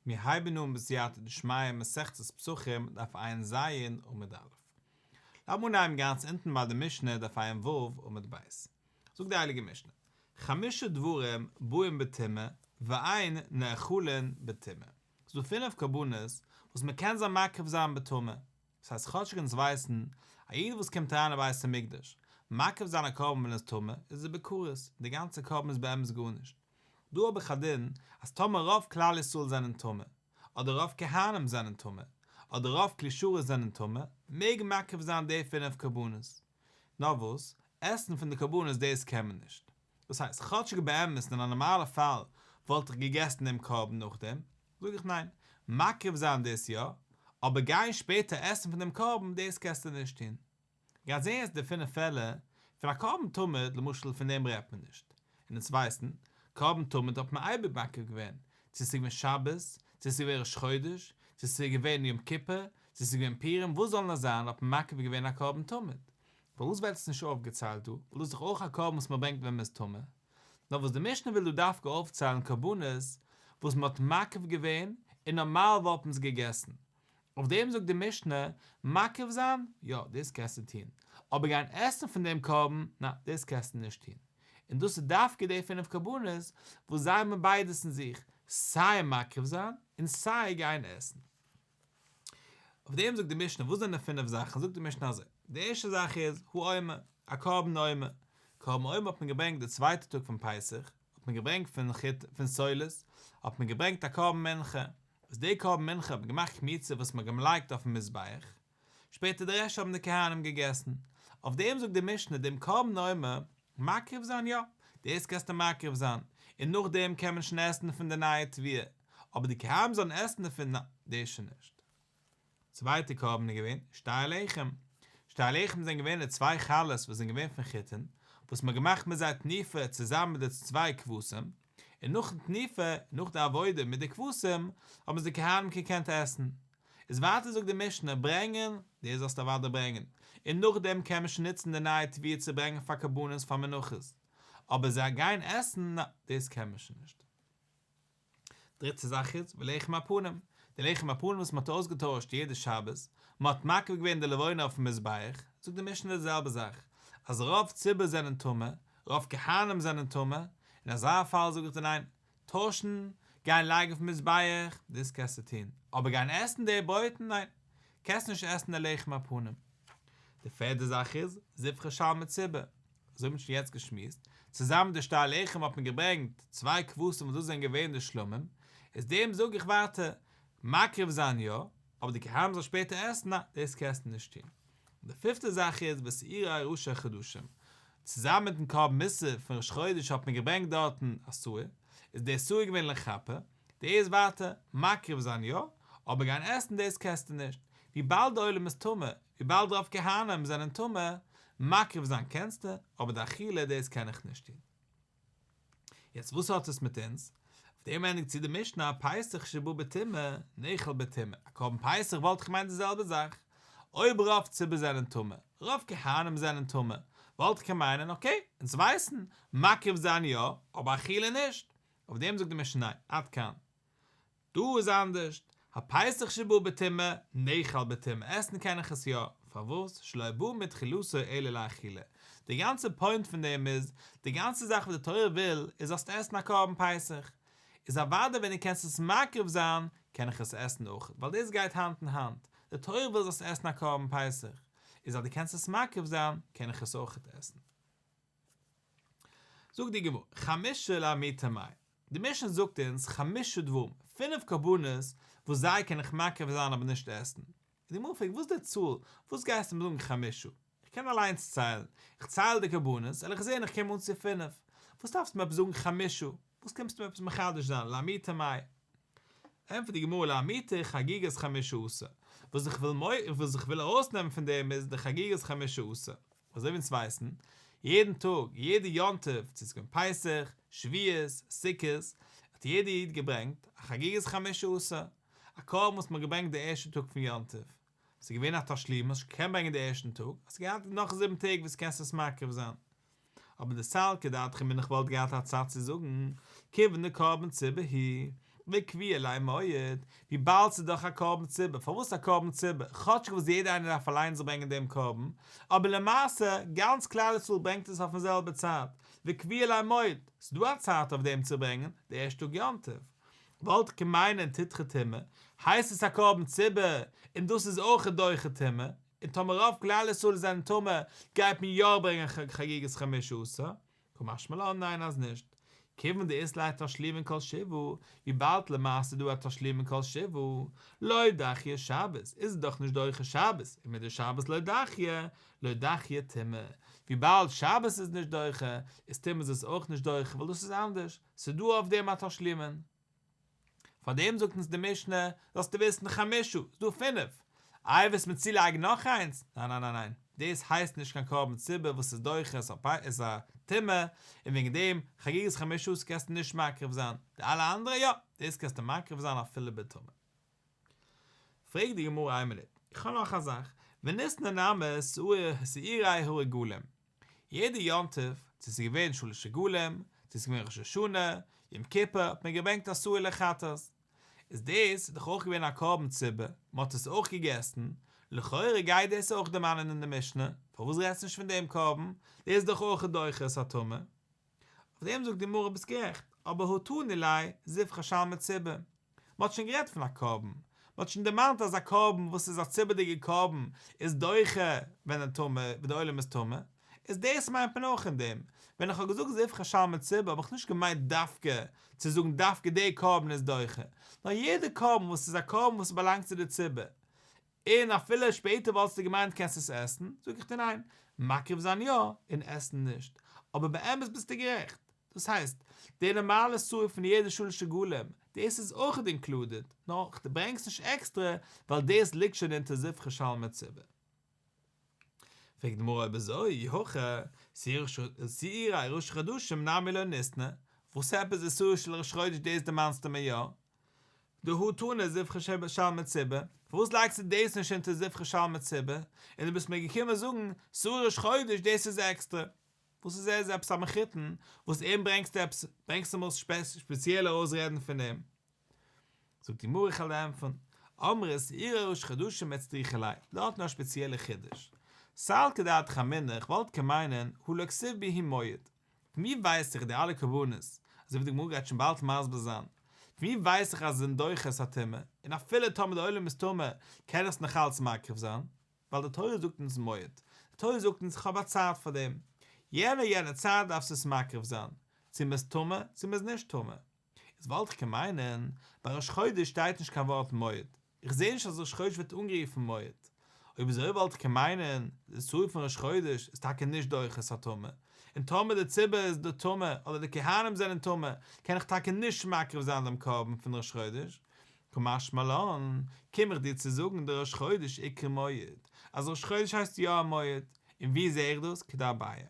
מיר הייבן אן בסייעתא דשמיא מסכת פסחים דף ע"ז עמוד א'. לאמיר אנהייבן גאנץ אונטן ביי די משנה דף ע"ו עמוד ב'. זאגט די הייליגע משנה, חמשה דברים באים בטומאה ואין נאכלין בטומאה. ס'איז דא פינף קרבנות וואס מען קען זיי מקריב זיין בטומאה. דאס הייסט כאטשיג אונז ווייסן, א איד וואס קומט אריין אין בית המקדש מקריב זיין א קרבן ווען ער איז טמא, איז ער בכרת, די גאנצע קרבן איז באמת גארנישט. דא האב איך א דין אז טאמער רוב כלל ישראל זענען טמא, אדער רוב כהנים זענען טמא, אדער רוב כלי שרת זענען טמא, מעג מען מקריב זיין די פינף קרבנות. נאר וואס, עסן פון די קרבנות דאס קען מען נישט. דאס הייסט, כאטשיג באמת אין א נארמאלע פאל וואלט איך געגעסן דעם קרבן נאכדעם, זאג איך ניין, מקריב זיין דאס יא, אבער גיין שפעטער עסן פון דעם קרבן דאס קענסטו נישט טון. גייט זעהן יעצט די פינף פעלער פון א קרבן תמיד, למשל פון דעם רעדט מען נישט, און אונז ווייסן, קרבן תמיד האט מען אייביג מקריב געווען, צו ס'איז געווען שבת, צו ס'איז געווען ראש חודש, צו ס'איז געווען יום כיפור, צו ס'איז געווען פורים, וואס זאל נאר זיין האט מען מקריב געווען א קרבן תמיד. פארוואס ווערט עס נישט אויפגעציילט דא, ווייל דאס איז דאך אויך א קרבן וואס מען ברענגט ווען מען איז טמא. נאר וואס די משנה וויל דא דווקא אויפציילן קרבנות וואס מען האט מקריב געווען און נארמאל וואלט מען עס געגעסן, אויף דעם זאגט די משנה, מקריב זיין, יא, דאס קענסטו טון, אבער גיין עסן פון דעם קרבן, ניין, דאס קענסטו נישט טון. און דאס איז דווקא די פינף קרבנות וואס זיי האבן ביידעס אין זיך, סיי מקריב זיין און סיי גיין עסן. אויף דעם זאגט די משנה, וואס זענען די פינף זאכן? זאגט די משנה אזוי, די ערשטע זאך איז, העומר, א קרבן עומר. קרבן עומר האט מען געברענגט די צווייטע טאג פון פסח, האט מען געברענגט פון חיט פון סולת, האט מען געברענגט א קרבן מנחה, וואס די קרבן מנחה האט מען געמאכט קמיצה וואס מען האט געלייגט אויפן מזבח, שפעטער די רעשט האבן די כהנים געגעסן, אויף דעם זאגט די משנה דעם קרבן עומר מקריב זיין יא, דאס קענסטו מקריב זיין, און נאכדעם קען מען שוין עסן פון די נייע תבואה, אבער די כהנים זאלן עסן דערפון ניין, דאס שוין נישט. צווייטע קרבן איז געווען שתי הלחם, שתי הלחם זענען געווען די צוויי חלות וואס זענען געווען פון חיטין, וואס מען האט געמאכט מיט זיי תנופה צוזאמען מיט די צוויי כבשים, און נאכן תנופה, נאך די עבודה מיט די כבשים, האבן עס די כהנים געקענט עסן. איז ווייטער זאגט די משנה, ברענגען, דאס זאלסטו אוודאי ברענגען, און נאכדעם קען מען שוין נוצן די נייע תבואה צו ברענגען פאר קרבנות פאר מנחות, אבער זיי גיין עסן, נא, דאס קען מען שוין נישט. דריטע זאך איז, ולחם הפנים, די לחם הפנים וואס מען האט אויסגעטוישט יעדע שבת, מען האט מקריב געווען די לבונה אויפן מזבח, זאגט די משנה די זעלבע זאך, אז רוב ציבור זענען טמא, רוב כהנים זענען טמא, אין אזא פאל זאג איך דיר ניין, טוישן, גיין לייגן אויפן מזבח, דאס קענסטו טון, אבער גיין עסן די ברויטן, ניין, קענסט נישט עסן די לחם הפנים. די פערדע זאך איז, זבחי שלמי ציבור, אזוי האט מען שוין יעצט געשמועסט, צוזאמען מיט די שתי לחם האט מען געברענגט צוויי כבשים וואס דאס זענען געווען די שלמים, איז דעם זאג איך ווייטער, מקריב זיין יא, אבער די כהנים זאל שפעטער עסן, ניין, דאס קענסטו נישט טון. און די פיפטע זאך איז ושעירי ראשי חדשים, צוזאמען מיטן קרבן מוסף פון ראש חודש האט מען געברענגט דארטן א שעיר, איז דער שעיר געווען לכפר, דער איז ווייטער, מקריב זיין יא, אבער גיין עסן דאס קענסטו נישט, וויבאלד די עולם איז טמא, וויבאלד רוב כהנים זענען טמא, מקריב זיין קענסטו, אבער די אכילה דאס קען איך נישט טון. יעצט וואס האט עס מיט אונז? אויף דעם ענדיגט צו די משנה פסח שבא בטומאה נאכל בטומאה, א קרבן פסח וואלט איך געמיינט די זעלבע זאך, אויב רוב ציבור זענען טמא, רוב כהנים זענען טמא, וואלט איך קען מיינען okay, אונז ווייסן, מקריב זיין יא, אבער אכילה נישט, אויף דעם זאגט די משנה ניין, עד כאן. דא איז אנדערשט, הפסח שבא בטומאה, נאכל בטומאה, עסן קען איך עס יא, פארוואס? שלא בא מתחילתו אלא לאכילה, די גאנצע point פון דעם איז, די גאנצע זאך וואס די תורה וויל, איז זאלסט עסן א קרבן פסח, איז אוודאי ווען דו קענסט עס מקריב זיין, קען איך עס עסן אויך, ווייל דאס גייט האנט אין האנט, די תורה וויל זאלסט עסן א קרבן פסח, איז אז דו קענסט עס מקריב זיין, קען איך עס אויך עסן. זאגט די גמרא, חמשה לאמעוטי מאי, די משנה זאגט אונז חמשה דברים, פינף קרבנות וואס זיי קען איך מקריב זיין אבער נישט עסן. און די גמרא פרעגט וואס איז די צאל, וואס גייסטו מיר זאגן חמשה? איך קען אליינס ציילן, איך צייל די קרבנות, וועל איך זען איך קום אן צו פינף, וואס דארפסטו מיר עפעס זאגן חמשה, וואס קומסטו מיר עפעס מחדש זיין, לאמעוטי מאי? ענטפערט די גמרא לאמעוטי חגיגת חמשה עשר, וואס איך וויל וואס איך וויל ארויסנעמען פון דעם איז די חגיגת חמשה עשר, אזוי ווי אונז ווייסן, יעדן טאג, יעדע יום טוב, צו ס'איז געווען פסח, שבועות, סוכות, האט יעדע איד געברענגט א חגיגת חמשה עשר, א קרבן וואס מ'האט געברענגט די ערשטע טאג פון יום טוב. ס'איז געווען א תשלום, האסט נישט געקענט ברענגען די ערשטן טאג, האסט געהאט נאך זיבן טעג וואס קענסט עס מקריב זיין. אבער דסלקא דעתך אמינא איך וואלט געהאט א צד צו זאגן, כיוון דקרבן ציבור הוא. וקביע ליה מועד, וויבאלד ס'איז דאך א קרבן ציבור, פארוואס א קרבן ציבור, כאטשיג וואס יעדער איינער דארף אליינס ברענגען דעם קרבן, אבער למעשה, גאנץ כלל ישראל ברענגט עס אויפן זעלבע צייט, וקביע ליה מועד, ס'איז דא א צייט אויף דעם צו ברענגען, די ערשטע טאג יום טוב. וואלט איך קען מיינען תדחה טומאה, הייסט עס א קרבן ציבור, און דאס איז אויך דוחה טומאה, און טאמער רוב כלל ישראל זענען טמא, גייט מען יא ברענגען חגיגת חמשה עשר? קא משמע לן ניין אז נישט, כיוון דאית ליה תשלומין כל שבעה, וויבאלד למעשה איז דא א תשלומין כל שבעה, לא דחיא שבת, איז עס דאך נישט דוחה שבת, און מדשבת לא דחיא, לא דחיא טומאה, וויבאלד שבת איז נישט דוחה, איז טומאה איז עס אויך נישט דוחה ווייל דאס איז אנדערש, ס'איז דא אויף דעם א תשלומין. פאר דעם זאגט אונז די משנה, זאלסטו וויסן חמשה, ס'איז דא פינף, איי וועסט מיר צולייגן נאך איינס? ניין ניין ניין ניין, דאס הייסט נישט קיין קרבן ציבור וואס איז דוחה את הטומאה, און וועגן דעם חגיגת חמשה עשר קענסטו נישט מקריב זיין, די אלע אנדערע יא, דאס קענסטו מקריב זיין אפילו בטומאה. פרעגט די גמרא איין מינוט, איך האב נאך א זאך, וניתני נמי שעירי הרגלים, יעדע יום טוב, צו ס'איז געווען שלש רגלים, צו ס'איז געווען ראש השנה, יום כיפור, האט מען געברענגט א שעיר לחטאת. איז דאס איז דאך אויך געווען א קרבן ציבור, מען האט עס אויך געגעסן, לכאורה גייט דאס אויך דערמאנען אין די משנה, פארוואס רעדסטו נישט פון דעם קרבן, דאס איז דאך אויך דוחה את הטומאה. אויף דעם זאגט די גמרא ביסט גערעכט, אבער הא תני ליה זבחי שלמי ציבור, מען האט שוין גערעדט פון א קרבן, מען האט שוין דערמאנט אז א קרבן וואס איז א ציבור'דיגע קרבן איז דוחה ווען די טמא, ווען די עולם איז טמא, איז דאס מיינט מען אויך אין דעם, ווען איך האב געזאגט זבחי שלמי ציבור האב איך נישט געמיינט דווקא צו זאגן דווקא די קרבן איז דוחה, נאר יעדע קרבן וואס איז א קרבן וואס באלאנגט צו די ציבור, און אפילו שפעטער וואלטסטו געמיינט קענסט עס עסן, זאג איך דיר ניין, מקריב זיין יא, און עסן נישט, אבער באמת ביסטו גערעכט, דאס הייסט, די נארמאלע שעיר פון יעדע שלש רגלים, דאס איז אויך אינקלודעד, נאר דו ברענגסט נישט עקסטרע ווייל דאס ליגט שוין אונטער זבחי שלמי ציבור. פרעגט די גמרא אויב אזוי, אי הכי, שעירי ראשי חדשים נמי לא ניתני, וואס עפעס די שעיר של ראש חודש דאס דערמאנסטו מיר יא? דהא תנא זבחי שלמי ציבור, פארוואס לייגסטו דאס נישט אונטער זבחי שלמי ציבור, און דו ביסט מיר געקומען זאגן שעיר ראש חודש דאס איז עקסטרע? וואס איז ער איז עפעס א מחותן וואס אים ברענגסטו עפעס ברענגסטו מיר ספעציעל ארויס רעדן פון אים? זאגט די גמרא איך וועל דיר ענטפערן, אמרת שעירי ראש חדשים איצטריכא ליה, דארט נאר א שפעציעלע חידוש, סלקא דעתך אמינא איך וואלט קען מיינען הא לא כתיב בהו מועד, פון ווי ווייס איך די אלע קרבנות, אזוי ווי די גמרא גייט שוין באלד מסביר זיין, פון ווי ווייס איך אז זיי זענען דוחה את הטומאה, און אפילו טאמער די עולם איז טמא קען איך עס נאך אלץ מקריב זיין, ווייל די תורה זאגט אונז מועד, די תורה זאגט אונז איך האב א צייט פאר דעם, יענע יענע צייט דארפסטו עס מקריב זיין, צו מען איז טמא צו מען איז נישט טמא. איז וואלט איך קען מיינען, ביי ראש חודש שטייט נישט קיין ווארט מועד, איך זעה נישט אז ראש חודש ווערט אנגערופן מועד, אויב אזוי וואלט איך קען מיינען, די שעיר פון ראש חודש איז טאקע נישט דוחה את הטומאה, און טאמער די ציבור איז די טמא אדער די כהנים זענען טמא, קען איך טאקע נישט מקריב זיין דעם קרבן פון ראש חודש, קא משמע לן, קום איך דיר צו זאגן דראש חודש איקרי מועד, אז ראש חודש הייסט יא א מועד, און ווי זעה איך דאס? כדאביי.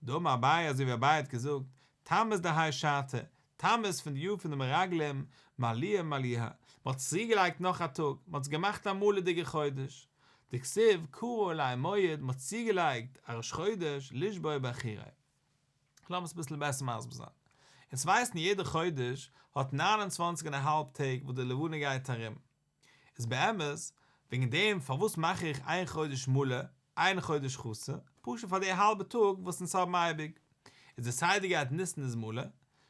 דאמר אביי אזוי ווי אביי האט געזאגט, תמוז דהאי שתא, תמוז פון די יאר פון די מרגלים, מלויי מליהא, מען האט צוגעלייגט נאך א טאג, מען האט עס געמאכט א מלא'דיגע חודש, דכתיב קרא עלי מועד, מען האט צוגעלייגט א ראש חודש לשבור בחורי. לאמיר עס אביסל בעסער מסביר זיין. אונז ווייסן יעדע חודש האט ניין און צוואנציג און א האלב טעג וואס די לבנה גייט ארום. איז באמת וועגן דעם פארוואס מאך איך איין חודש מלא איין חודש חסר, פשוט פאר די האלבע טאג וואס אונז האבן אייביג. איז די סדר גייט ניסן איז מלא,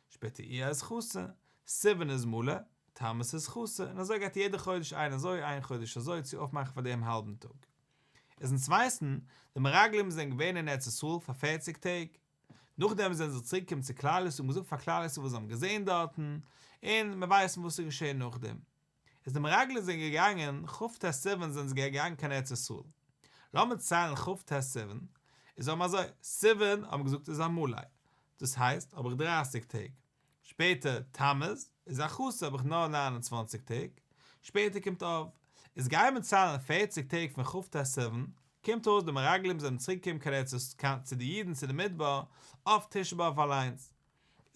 שפעטער אייר איז חסר, סיוון איז מלא, תמוז איז חסר, און אזוי גייט יעדע חודש איין אזוי איין חודש אזוי צו אויפמאכן פאר דעם האלבן טאג. איז אונז ווייסן, די מרגלים זענען געווען אין ארץ ישראל פאר פערציג טעג, נאכדעם זענען זיי צוריק געקומען צו כלל ישראל און געזאגט פאר כלל ישראל וואס זיי האבן געזען דארטן, און מען ווייסט וואס איז געשען נאכדעם. איז די מרגלים זענען געגאנגען, כ"ט סיוון זענען זיי געגאנגען קיין ארץ ישראל. לאמיר ציילן כ"ט סיוון, איז האבן אזוי, סיוון האבן געזאגט איז א מלא, דאס הייסט האב איך דרייסיג טעג, שפעטער תמוז איז א חסר האב איך נאר 29 טעג, שפעטער קומט אב, איז גייען מיר ציילן פערציג טעג פון כ"ט סיוון, קומט אויס די מרגלים זענען צוריק געקומען קיין ארץ קיין צו די אידן צו די מדבר אויף תשעה באב אליינס,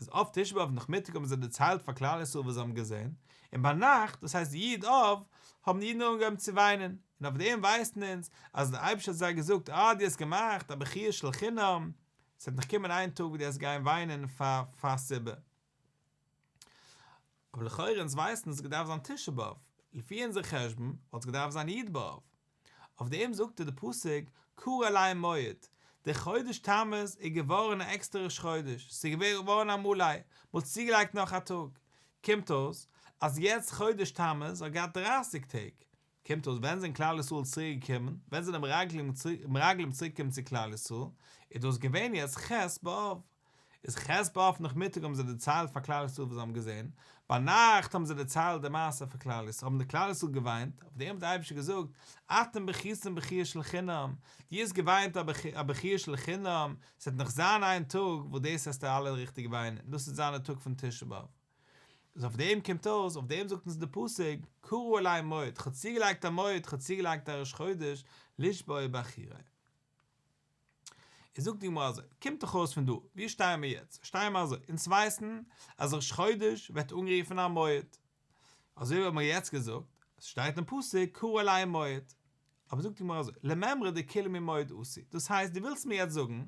איז אויף תשעה באב נאכמיטאג האבן זיי דערציילט פאר כלל ישראל וואס זיי האבן געזען, און ביינאכט דאס הייסט י' אב האבן די אידן אנגעהויבן צו וויינען, און אויף דעם ווייסן אונז אז דער אייבערשטער האט זיי געזאגט אה דו האסט געמאכט א בכיה של חינם, עס וועט נאך קומען איין טאג וואס דו וועסט גיין וויינען פאר פאר סיבה. אבער לכאורה אונז ווייסן עס האט געדארפט זיין תשעה באב, לפי אונזער חשבון וואלט עס געדארפט זיין י' באב. אויף דעם זאגט ער די פסוק קרא עליהם מועד, דער חודש תמוז איז געווארן א עקסטערע ראש חודש, ס'איז געווארן א מלא, מ'האט צוגעלייגט נאך א טאג, קומט אויס אז יעצט חודש תמוז האט געהאט דרייסיג טעג, קומט אויס ווען זענען כלל ישראל צוריק געקומען, ווען זענען די מרגלים צוריק געקומען צו כלל ישראל, איז דאס געווען יעצט ח' באב, איז ח' באב נאכמיטאג האבן זיי דערציילט פאר כלל ישראל וואס זיי האבן געזען, ביינאכט האבן זיי דערציילט די מעשה פאר כלל ישראל, האבן די כלל ישראל געוויינט, אויף דעם האט דער אייבערשטער געזאגט, אתם בכיתם בכיה של חינם, דו האסט געוויינט א בכיה של חינם, ס'וועט נאך זיין איין טאג וואס דאס וועסטו אלע ריכטיג וויינען, און דאס וועט זיין די טאג פון תשעה באב. איז אויף דעם קומט אויס, אויף דעם זאגט אונז די פסוק, קרא עליהם מועד, כ'האב צוגעלייגט א מועד, כ'האב צוגעלייגט א ראש חודש, לשבור בחורי. איז זאגט די גמרא אזוי, קומט דאך אויס פון דא, ווי שטייען מיר יעצט? שטייען מיר אזוי, אונז ווייסן אז ראש חודש ווערט אנגערופן א מועד, אזוי ווי האבן מיר יעצט געזאגט, עס שטייט אין פסוק קרא עליהם מועד, אבער זאגט די גמרא אזוי, למימרא דכולהו ממועד אתו, דאס הייסט דו ווילסט מיר יעצט זאגן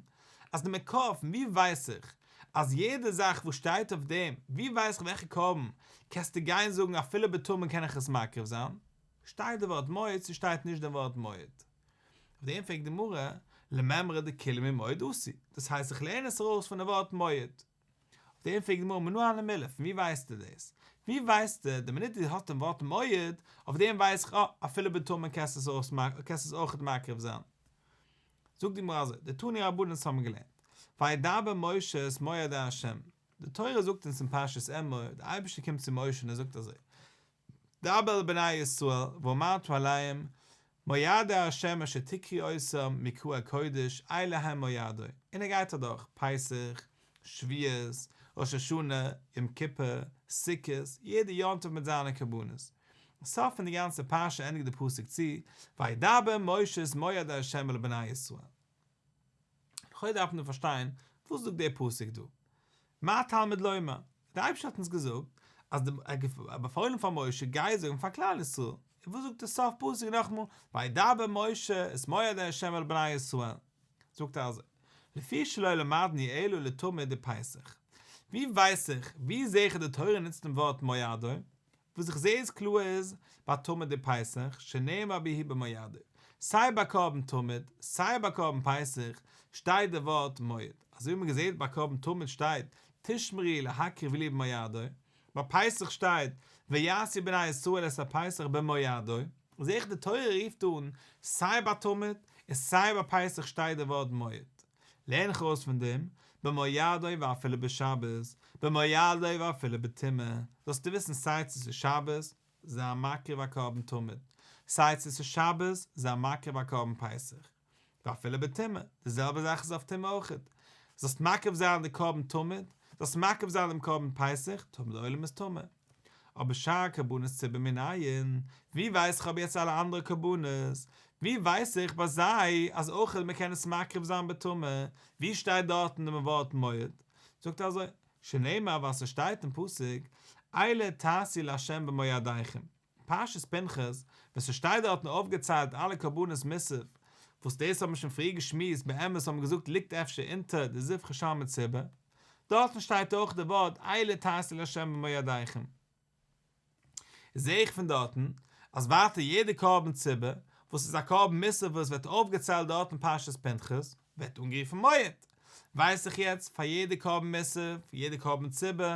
אז די מקור פון ווי ווייס איך אז יעדע זאך וואס שטייט אויף דעם, ווי ווייס איך וועלכע קרבן, קענסטו גיין זאגן אפילו בטומאה קען איך עס מקריב זיין, שטייט די ווארט מועד צו שטייט נישט די ווארט מועד? אויף דעם פרעגט די גמרא, למימרא דכולהו ממועד אתו, דאס הייסט איך לערן עס ארויס פון די ווארט מועד. אויף דעם פרעגט די גמרא מנא הני מילי, פון ווי ווייסטו דאס? ווי ווייסטו, די מינוט דו האסט דעם ווארט מועד, אויף דעם ווייס איך אה, אפילו בטומאה קענסטו עס אויס קענסטו עס אויכעט מקריב זיין. זאגט די גמרא אזוי, דתנו רבנן אונז האבן געלערנט, וידבר משה את מועדי ה', די תורה זאגט אונז אין פרשת אמור, דער אייבערשטער קומט צו משה און ער זאגט אזוי, דבר אל בני ישראל ואמרת אליהם מועדי ה' אשר תקראו אותם מקראי קודש אלה הם מועדי, און ער גייט אדורך פסח, שבועות, ראש השנה, יום כיפור, סוכות, יעדע יום טוב מיט זיינע קרבנות. סוף פון די גאנצע פרשה ענדיגט די פסוק צו, וידבר משה את מועדי ה' אל בני ישראל. לכאו' דארף מען דא פארשטיין, וואס זאגט דער פסוק דא? מה תלמוד לומר? דער אייבערשטער האט אונז געזאגט אז די ער באפוילן פאר משה גיי זאגן פאר כלל ישראל, און וואס זאגט דער סוף פסוק נאכאמאל וידבר משה את מועדי ה' אל בני ישראל, זאגט ער אזוי, לפי שלא למדנו אלא לתמיד ופסח, ווי ווייס איך, ווי זעה איך אז די תורה נוצט דעם ווארט מועדי, וואס איך זעה איז קלאר איז ביי תמיד ופסח שנאמר בהו במועדו, סיי ביי קרבן תמיד סיי ביי קרבן פסח שטייט די ווארט מועד, אזוי ווי מען זעט ביי קרבן תמיד שטייט תשמרו להקריב לי במועדו, ביי פסח שטייט ויעשו בני ישראל את הפסח במועדו, זעה איך די תורה רופט אן סיי ביי תמיד און סיי ביי פסח שטייט די ווארט מועד. לערן איך ארויס פון דעם, במועדו ואפילו בשבת, במועדו ואפילו בטומאה, זאלסטו וויסן סיי צו ס'איז שבת, זיי מקריב א קרבן תמיד, סיי צו ס'איז שבת, זיי מקריב א קרבן פסח, ואפילו בטומאה, די זעלבע זאך איז אויף טומאה אויכעט, זאלסט מקריב זיין די קרבן תמיד, זאלסט מקריב זיין דעם קרבן פסח, טאמער די עולם איז טמא. אבער שאר קרבנות ציבור מנין, ווי ווייס איך אבער יעצט אלע אנדערע קרבנות, ווי ווייס איך ביי זיי אז אויך מען קען עס מקריב זיין בטומאה, ווי שטייט דארטן דעם ווארט מועד? זאגט ער אזוי, שנאמר ווייל ס'שטייט אין פסוק, אלה תעשו לה' במועדיכם, פרשת פנחס, ווען ס'שטייט דארטן אויפגעציילט אלע קרבנות מוסף, וואס דאס האט מען שוין פריער געשמועסט באמת האט מען געזאגט ליגט אפשר אונטער די זבחי שלמי ציבור, דארטן שטייט אויך די ווארט אלה תעשו לה' במועדיכם. זעה איך פון דארטן אז ווייטער יעדע קרבן ציבור וואס איז א קרבן מוסף וואס ווערט אויפגעציילט דארט אין פרשת פנחס ווערט אנגערופן מועד. ווייס איך יעצט פאר יעדע קרבן מוסף, יעדע קרבן ציבור,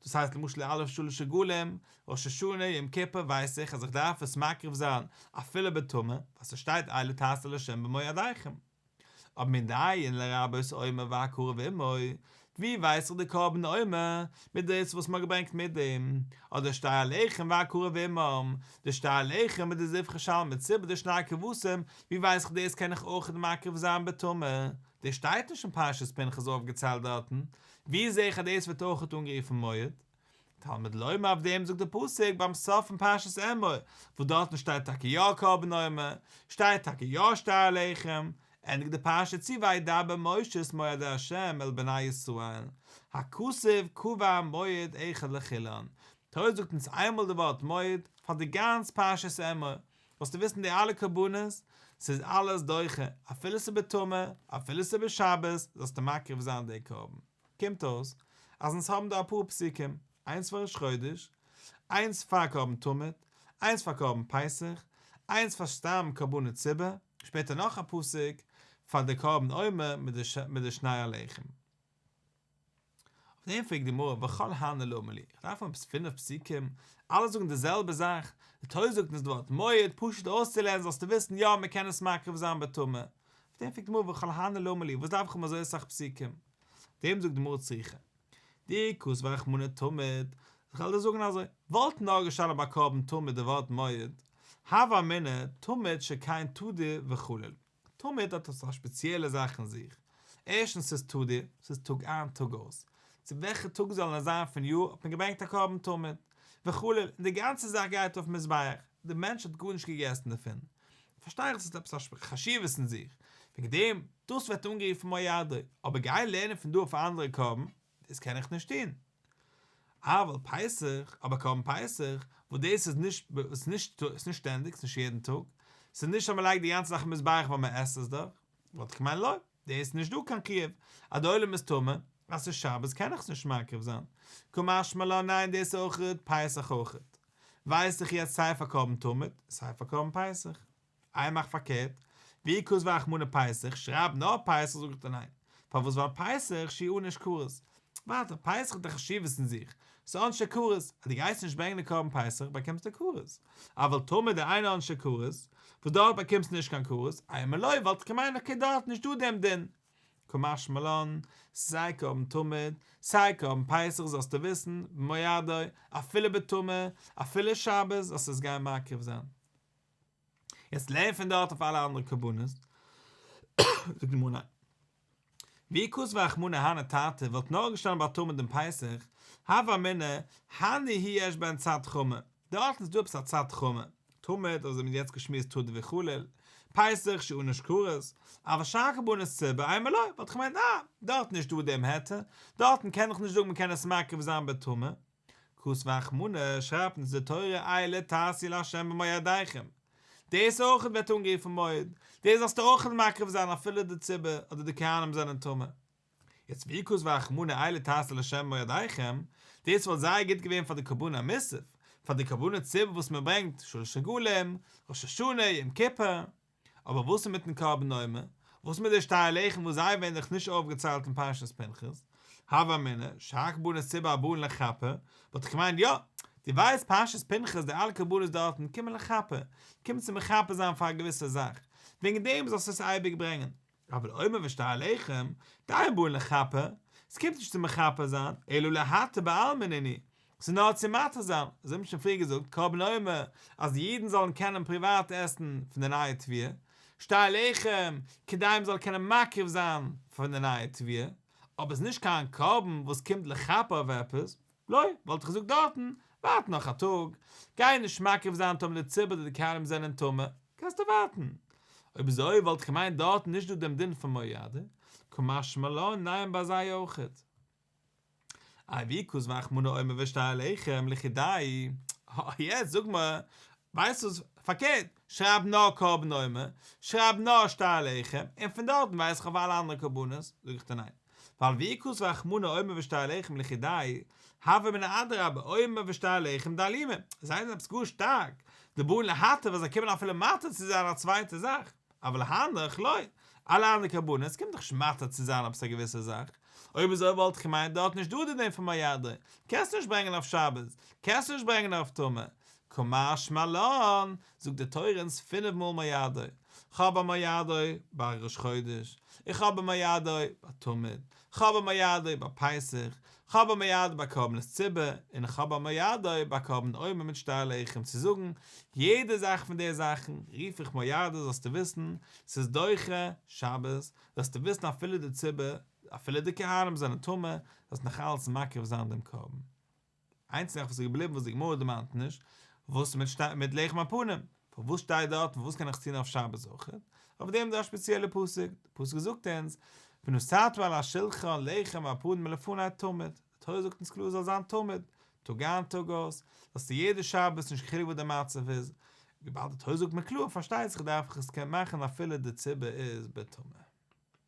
דאס הייסט למשל די אלע שלש רגלים, ראש השנה, יום כיפור, ווייס איך אז איך דארף עס מקריב זיין אפילו בטומאה, ווייל ס'שטייט אלה תעשו לה' במועדיכם. אבער מנין לרבות עומר והקרב עמו, ווי ווייס איך די קרבן עומר מיט דאס וואס מ'האט געברענגט מיט דעם, אדער שתי הלחם והקרב עמם, די שתי הלחם מיט די זבחי שלמי ציבור די שני כבשים, ווי ווייס איך דאס קען איך אויך מקריב זיין בטומאה, דאס שטייט נישט אין פרשת פנחס אויפגעציילט דארטן, ווי זעה איך אז דאס ווערט אויך אנגערופן מועד? תלמוד לומר אויף דעם זאגט דער פסוק ביים סוף פון פרשת אמור, וואס דארטן שטייט טאקע יא קרבן עומר, שטייט טאקע יא שתי הלחם, ענדיגט די פרשה צו וידבר משה את מועדי ה' אל בני ישראל, הכתוב קבע מועד אחד לכולן, תורה זאגט אונז איינמאל די ווארט מועד פאר די גאנץ פרשת אמור, זאלסטו וויסן די אלע קרבנות, ס'איז אלעס דוחה, אפילו ס'איז בטומאה, אפילו ס'איז בשבת, זאלסטו מקריב זיין די קרבן. קומט אויס אז אונז האבן דא אפאר פסוקים, איינס פאר ראש חודש, איינס פאר קרבן תמיד, איינס פאר קרבן פסח, איינס פאר סתם קרבנות ציבור, שפעטער נאך א פסוק פאר די קרבן עומר מיט די שני הלחם. אויף דעם פרעגט די גמרא וכל הני למה לי, איך דארף האבן עפעס פינף פסוקים, אלע זאגן די זעלבע זאך, די תורה זאגט אונז די ווארט מועד פשוט אויסצולערנען זאלסטו וויסן יא מען קען עס מקריב זיין בטומאה, אויף דעם פרעגט די גמרא וכל הני למה לי, וואס דארף איך האבן אזוי אסאך פסוקים? אויף דעם זאגט די גמרא צריכא דאי כתב רחמנא תמיד, איך וועל דיר זאגן אזוי, וואלט נאר געשטאנען ביי קרבן תמיד די ווארט מועד, הוה אמינא תמיד שכן תדיר וחליל. תמיד האט עס א שפעציעלע זאך אין זיך. ערשטנס ס'איז תדיר, ס'איז טאג איין טאג אויס. צו וועלכע טאג זאל נאר זיין פון יאר האט מען געברענגט א קרבן תמיד. וחליל, און די גאנצע זאך גייט אויפן מזבח, די מענטש האט גארנישט געגעסן דערפון. פארשטיי איך עס האט עפעס א חשיבות אין זיך. וועגן דעם, דאס ווערט אנגערופן מועדו. אבער גיין לערנען פון דא אויף א אנדערע קרבן, דאס קען איך נישט טון. אבל פסח, אבער קרבן פסח, וואס דאס איז נישט, ס'איז נישט, ס'איז נישט שטענדיג, ס'איז נישט יעדן טאג, ס'איז נישט אז מ'לייגט די גאנצע זאך אין מזבח ווייל מ'עסט עס דאך, וואלט איך געמיינט לא, דאס איז נישט דא קיין חיוב, אז די עולם איז טמא, אז ס'איז שבת קען איך עס נישט מקריב זיין, קא משמע לן ניין דאס אויכעט, פסח אויכעט. ווייס איך יעצט סיי פאר קרבן תמיד, סיי פאר קרבן פסח. איי מאך פארקערט, ואי כתב רחמנא פסח, שרייב נאר פסח זאג איך דיר ניין, פארוואס ווייל פסח שהוא ענוש כרת, ווייטער פסח האט א חשיבות אין זיך, ס'איז עונשו כרת, אז דו גייסט נישט ברענגען די קרבן פסח באקומסטו כרת, אבל תמיד דאינו עונשו כרת, וואס דארט באקומסטו נישט קיין כרת, אימא לא וואלט איך געמיינט אקעי דארט נישט דא דעם דין, קא משמע לן, סיי קרבן תמיד, סיי קרבן פסח זאלסטו וויסן, במועדו, אפילו בטומאה, אפילו שבת זאלסטו עס גיין מקריב זיין. יעצט לערן פון דארט אויף אלע אנדערע קרבנות, זאגט די גמרא ניין. ואי כתב רחמנא הני תרתי וואלט נאר געשטאנען ביי תמיד און פסח, הוה אמינא, הני הוא יש בהן צד חמור, דארטן איז דא עפעס א צד חמור, תמיד אזוי ווי מ'האט יעצט געשמועסט תדיר וחליל, פסח שהוא ענוש כרת, אבל שאר קרבנות ציבור אימא לא, וואלט איך געמיינט אה, דארטן נישט דא דעם היתר, דארטן קען איך נישט זאגן מ'קען עס מקריב זיין בטומאה. כתב רחמנא שרייבט אונז די תורה אלה תעשו לה' במועדיכם, דאס אויך ווערט אנגערופן מועד, דאס זאלסטו אויך מקריב זיין אפילו די ציבור אדער די כהנים זענען טמא. יעצט ואי כתב רחמנא אלה תעשו לה' במועדיכם, דאס וואלט זייער גוט געווען פאר די קרבן המוסף, פאר די קרבנות ציבור וואס מען ברענגט שלש רגלים, ראש השנה, יום כיפור, אבער וואס איז מיטן קרבן עומר? וואס מיט די שתי הלחם וואס זיי ווערן דאך נישט אויפגעציילט אין פרשת פנחס? הוה אמינא, שאר קרבנות ציבור הבאין לכפר, וואלט איך געמיינט יא, דו ווייסט פרשת פנחס די אלע קרבנות דארטן קומען לכפר, קומען צו מכפר זיין פאר א געוויסע זאך, וועגן דעם זאלסטו עס אייביג ברענגען. אבל עומר ושתי הלחם, דאין באין לכפר, ס'קומט נישט צו מכפר זיין, אלא להתיר בעלמא נינהו, ס'איז נאר צו מתיר זיין, אזוי האט מען שוין פריער געזאגט, קרבן עומר, אז די אידן זאלן קענען פריוואט עסן פון די נייע תבואה, שתי הלחם, כדי מ'זאל קענען מקריב זיין פון די נייע תבואה, אבער ס'איז נישט קיין קרבן וואס קומט לכפר אויף עפעס, לא, וואלט איך געזאגט דארטן, ווארט נאך א טאג, גיי נישט מקריב זיין טאמער די ציבור די כהנים זענען טמא, קענסטו ווארטן. אויב אזוי וואלט איך געמיינט דארטן נישט דא דעם דין פון מועדו, קא משמע לן ניין ביי זיי אויכעט. איי ואי כתב רחמנא עומר ושתי הלחם לחודייהו, יעצט זאג מיר, ווייסט וואס, פארקערט, שרייב נאר קרבן עומר, שרייב נאר שתי הלחם, און פון דארטן ווייס איך אויף אלע אנדערע קרבנות, זאג איך דיר ניין. ווייל ואי כתב רחמנא עומר ושתי הלחם לחודייהו, הוה אמינא אדרבה עומר ושתי הלחם דאלימי, זיי זענען עפעס גאר שטארק, דבאין להתיר וואס זיי קומען אפילו מתיר צו זיין א צווייטע זאך, אבל הנך לא, אלע אנדערע קרבנות קומט דאך נישט מתיר צו זיין עפעס א געוויסע זאך, אויב אזוי וואלט איך געמיינט דארט נישט דא די דין פון מועדו, קענסט נישט ברענגען אויף שבת, קענסט נישט ברענגען אויף טומאה, קא משמע לן, זאגט די תורה אונז פינף מאל מועדו, כ'האב א מועדו ביי ראש חודש, איך האב א מועדו ביי תמיד, כ'האב א מועדו ביי פסח, כ'האב א מועדו ביי קרבנות ציבור, און כ'האב א מועדו ביי קרבן עומר מיט שתי הלחם צו זאגן, יעדע זאך פון די זאכן רוף איך מועדו זאלסטו וויסן, ס'איז דוחה שבת, זאלסטו וויסן אפילו די ציבור, אפילו די כהנים זענען טמא, זאלסט נאכאלץ מקריב זיין דעם קרבן. איינציגע זאך וואס איז געבליבן וואס די גמרא דערמאנט נישט, וואס מיט שטיי מיט לחם הפנים, פארוואס שטייט דארט און וואס קען איך טון אויף שבת אויך, אויף דעם איז דא א שפעציעלע פסוק, די פסוק זאגט אונז, ונתתה על השלחן לחם הפנים מלפני תמיד, די תורה זאגט אונז קלאר עס זאל זיין תמיד, טאג איין טאג אויס, זאלסטו יעדע שבת נישט קיין חילוק וואס די מצב איז, וויבאלד די תורה זאגט מיר קלאר פארשטייט זיך דארף איך עס קענען מאכן אפילו די ציבור איז בטומאה.